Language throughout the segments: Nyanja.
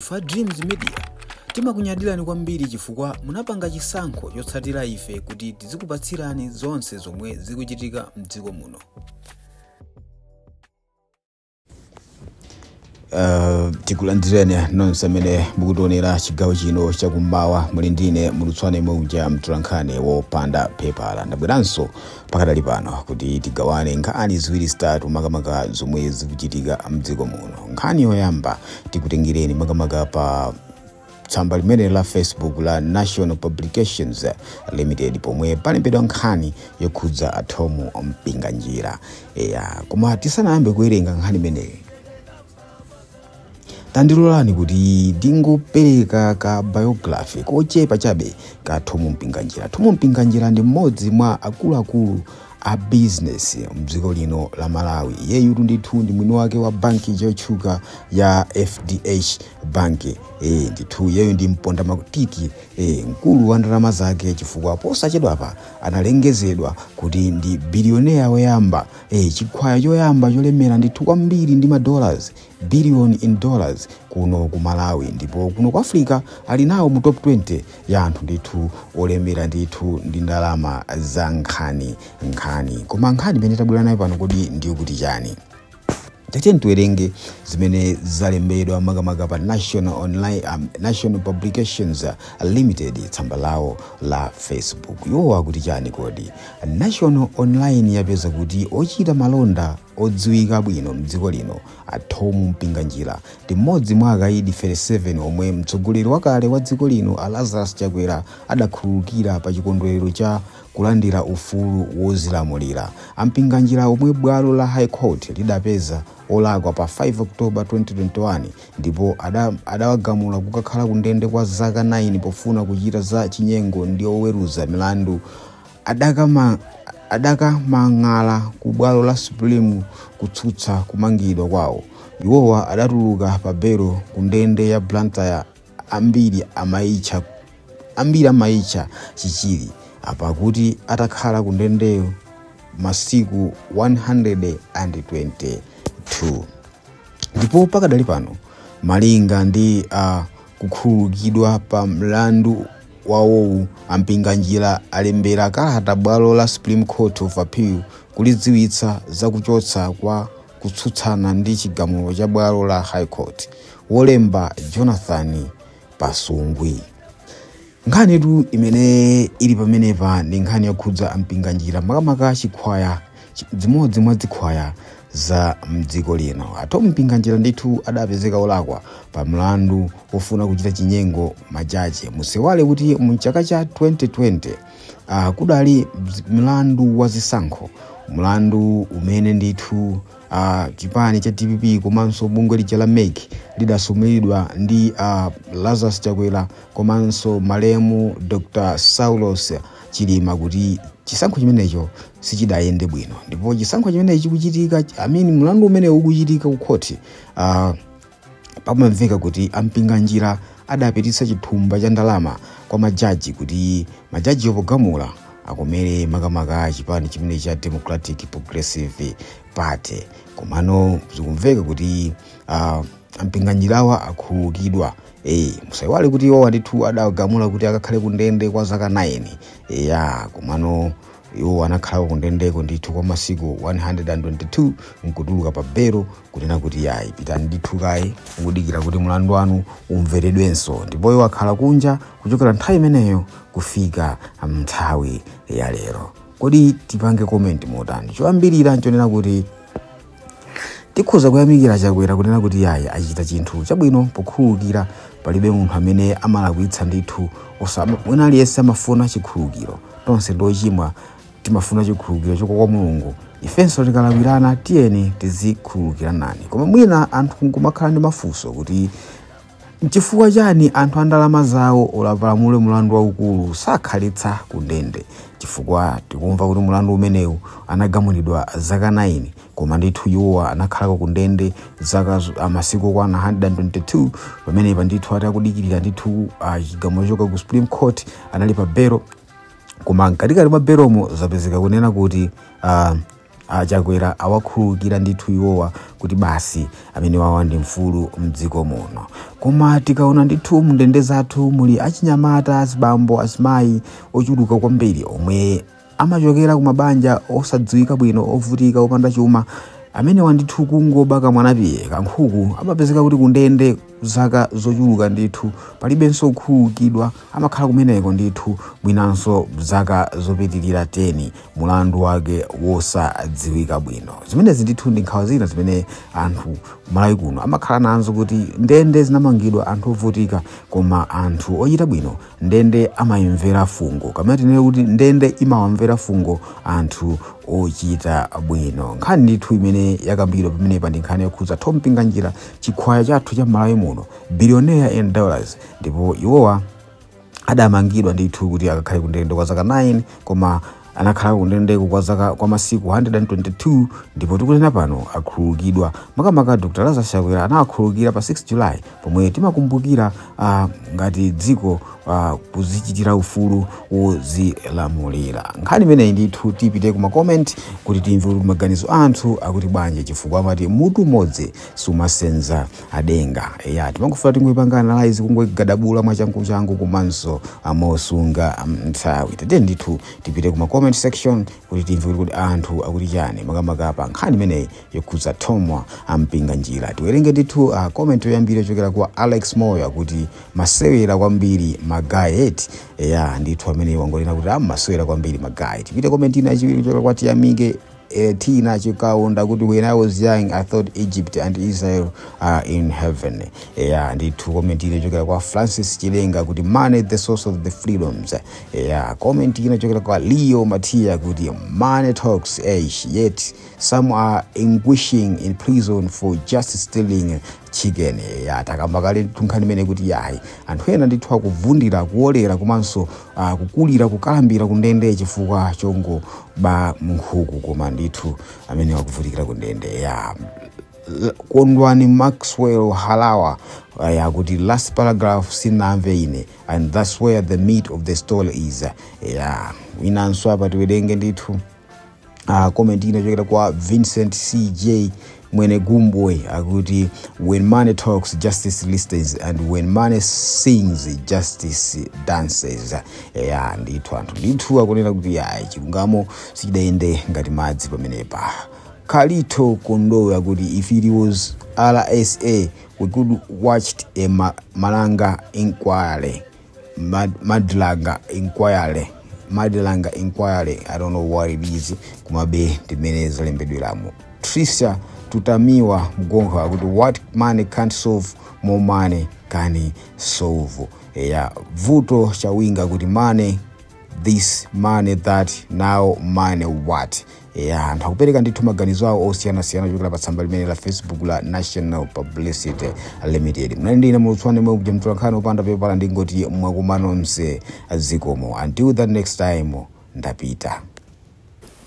Ife Dreams Media timakunyadirani kwambiri chifukwa munapanga chisankho chotsatira ife kuti tizikupatsirani zonse zomwe zikuchitika mdziko muno. Tikulandireni nonse amene mukutionera chigawo chino chakummawa. Muli ndine Mulutswane Mauja, mtolankhani wopanda pepala. Ndabweranso pakadali pano kuti tigawane nkhani ziwiri zitatu, makamaka zomwe zikuchitika mdziko muno. Nkhani yoyamba tikutengereni makamaka pa tsamba limene la Facebook la National Publications Limited, pomwe palembedwa nkhani yokhudza a Thom Mpinganjira. Eya, koma tisanayambe kuwerenga nkhani imeneyi, tandilolani kuti ndingopereka ka biography kochepa chabe ka Thom Mpinganjira. Thom Mpinganjira ndi mmodzi mwa akuluakulu a business mdziko lino la Malawi. Iyeyu ndithu ndi mwini wake wa banki yotchuka ya FDH Bank. Ndithu iyeyu ndi mponda matiki, mkulu wa ndalama zake, chifukwa posachedwapa analengezedwa kuti ndi billionaire woyamba, chikhwaya choyamba cholemera ndithu kwambiri ndi ma dollars, billion in dollars kuno ku Malawi, ndipo kuno ku Africa ali nawo mu top 20 ya anthu ndithu olemera ndithu ndi ndalama za nkhani nkhani. Koma nkhani imene tabwera nayo pano kodi ndiyo kuti chani? Tatiyeni tiwerenge zimene zalembedwa makamaka pa National Online, National Publications Limited, tsamba lawo la Facebook. Iwo akuti chani kodi? National Online yapeza kuti ochita malonda odziwika bwino mdziko lino a Thom Mpinganjira ndi mmodzi mwa akaidi 37 omwe mtsogoleri wakale wa dziko lino a Lazarus Chakwera adakhululukira pa chikondwerero cha kulandira ufulu wozilamulira. A Mpinganjira, omwe bwalo la High Court lidapeza olakwa pa 5 October 2021 ndipo adawagamula kukakhala kundende kwa zaka 9 pofuna kuchita za chinyengo ndi oweruza milandu, adakamang'ala ku bwalo la Supreme kutsutsa kumangidwa kwawo. Iwowa adatuluka pa belo ku ndende ya Blantyre, ambiri amayitcha Chichiri, apakuti atakhala ku ndendeyo masiku 122. Ndipo pakadali pano, malinga ndi kukhululukidwa pa mlandu wawowu, a Mpinganjira alembera kalata bwalo la Supreme Court of Appeal kulidziwitsa zakuchotsa kwa kutsutsana ndi chigamulo cha bwalo la High Court. Wolemba Jonathan Pasungwi. Nkhanitu imene ili pamenepa ndi nkhani yokhudza a Mpinganjira, makamaka chikhwaya, zimodzi mwa zikhwaya za mdziko lino. A Thom Mpinganjira ndithu adapezeka olakwa pa mlandu wofuna kuchita chinyengo majaji. Musewale kuti mu chaka cha 2020 kudali mlandu wa zisankho, mlandu umene ndithu chipani cha DPP komanso bungwe lija la MEC lidasumiridwa ndi Lazarus Chakwera komanso malemu Dr. Saulos Chilima kuti chisankho chimenecho sichidayende bwino. Ndipo chisankho chimenechi chikuchitika, I mean, mlandu umene ukuchitika ku khoti, pamamveka kuti a Mpinganjira adapititsa chithumba cha ndalama kwa majaji kuti majaji opogamula akomere makamaka chipani chimene cha Democratic Progressive Party. Komano zikumveka kuti a Mpinganjirawa akhululukidwa. Musaiwale kuti iwo ndithu adagamula kuti akakhale ku ndende kwa zaka 9. Ya, komano iwo anakhala ku ndendeko ndithu kwa masiku 122 nkutuluka pa belo, kunena kuti yayi, pitani ndithu kayi mukudikira kuti mlandu wanu umveredwenso. Ndipo iwo akhala kunja kuchokera nthawi imeneyo kufika nthawi ya lero. Kodi tipange comment motani? Choyambirira nchonena kuti tikhoza kuyamikira Chakwera kunena kuti yayi, achita chinthu chabwino pokhululukira. Palibe munthu amene amalakwitsa ndithu mwina aliyense amafuna chikhululukiro. Tonse ndochimwa, timafuna chikhululukiro choka kwa Mulungu. Ifenso tikalakwirana, tiyeni tizikhululukiranani. Koma mwina anthu nkumakhala ndi mafunso kuti nchifukwa chani anthu a ndalama zawo olapalamule mulandu waukulu sakhalitsa ku ndende? Chifukwa tikumva kuti mulandu umenewu anagamulidwa zaka 9, koma ndithu iwowa anakhalako ku ndende zaka masiku okwana 122. Pamenepa ndithu atakudikirira ndithu chigamulo choka ku Supreme Court, anali pa belo, koma mkatikati mwa belomo zapezeka kunena kuti Achakwera awakhululukira ndithu iwowa kuti basi amene wawa ndi mfulu mdziko muno. Koma tikaona ndithu mndende zathu muli achinyamata, azibambo, azimayi ochuluka kwambiri omwe amachokera ku mabanja osadziwika bwino, ovutika, opanda chuma, amenewa ndithu kungoba kamwanapiye kankhuku amapezeka kuti kundende zaka zochuluka ndithu, palibenso kukhululukidwa, amakhala kumeneko ndithu mwinanso zaka zopitirira 10 mulandu wake wosadziwika bwino. Zimenezi ndithu ndi nkhawa zina zimene anthu Malawi kuno amakhala nazo, kuti ndende zinamangidwa anthu ovutika, koma anthu ochita bwino ndende amayimvera fungo, kamene tinene kuti ndende imawamvera fungo anthu ochita bwino. Nkhani ndithu imene yakambidwa pamenepa ndi nkhani yokhudza Thom Mpinganjira, chikhwaya chathu cha Malawi muno, billionaire in dollars, ndipo iwowa adamangidwa ndithu kuti akakhale kundende kwa zaka 9, koma anakhala kundendeko kwa zaka kwa masiku 122, ndipo tikunena pano akhululukidwa. Makamaka Dr Lazarus Chakwera anawakhululukira pa 6 July pomwe timakumbukira ngati dziko kuzichitira ufulu wozilamulira. Nkhani imeneyi ndithu tipite kuma comment kuti timve kuti maganizo anthu akuti bwanji, chifukwa amati mutu umodzi sumasenza adenga. Ya, timangofuna tingoipanga analyze, kungoigadabula mwachangu-changu komanso mosunga nthawi. Tete ndithu tipite kuma comment section kuti timve kuti anthu akuti chani, makamaka pa nkhani imeneyi yokhudza Thom Mpinganjira. Tiwerenge ndithu comment yoyambira yochokera kwa Alex Moyo akuti masewera kwambiri magayet. Ya, ndithu amene wangonena kuti amasewera kwambiri magayet. Tipite comment ina yachiwiri kuchokera kwa Tiyamike Tina Chikaunda kuti when I was young I thought Egypt and Israel are in heaven. Yeah, ndithu comment ina ichokera kwa Francis Chilenga kuti money the source of the freedoms. Yeah, comment ina ichokera kwa Leo Matia kuti money talks, yet some are anguishing in prison for just stealing chicken. Yeah, takamba kale nkhani imene kuti yayi anthu ena ndithu akuvundira, kuolera komanso kukulira, kukalambira kundende chifukwa chongoba nkhuku, koma ndithu amene akuvutikira kundende. Yeah, Kondwani Maxwell Halawa yakuti last paragraph sinamve ine, and that's where the meat of the story is. Yeah, winanso apa tiwerenge ndithu comment ina ichokera kwa Vincent CJ Mwene Gumbwe akuti when money talks, justice listens, and when money sings, justice dances. Yeah, ndithu anthu ndithu akunena kuti yayi chilungamo sichidayende ngati madzi pamenepa. Kalito Kondowe akuti if it was RSA we could watched a Malanga inquiry, Madlanga inquiry, Madlanga inquiry, I don't know what it is, kumabe ndimene zalembedweramo. Trisha Tutamiwa Mgongo akuti what money can't solve, more money can solve. Yeah, Vuto Chawinga kuti money this, money that, now money what. Yeah, anthu akupereka ndithu maganizo awo osiyanasiyana kuchokera pa tsamba limene la Facebook la National Publicity Limited. Munali ndine mulutswane mwe kuja mtolankhani opanda pepala, ndingoti mwakumano mse zikomo. Until the next time, ndapita.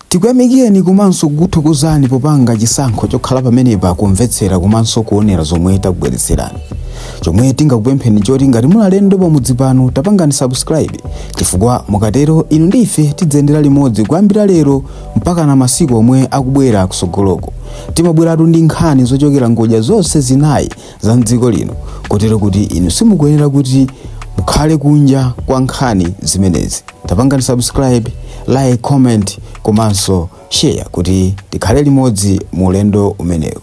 Tikuyamikeni komanso kukuthokozani popanga chisankho chokhala pamenepa kumvetsera komanso kuonera zomwe takubweretserani. Chomwe tingakupempheni choti ngati muli alendo pamudzi pano, tapangani subscribe, chifukwa mukatero inu ndi ife tidzayendera limodzi kuyambira lero mpaka na masiku omwe akubwera kusogoloko. Timabweratu ndi nkhani zochokera ngodya zonse zinayi za mdziko lino, kotero kuti inu simukuyenera kuti mukhale kunja kwa nkhani zimenezi. Tapangani subscribe, like, comment komanso share kuti tikhale limodzi mu ulendo umenewu.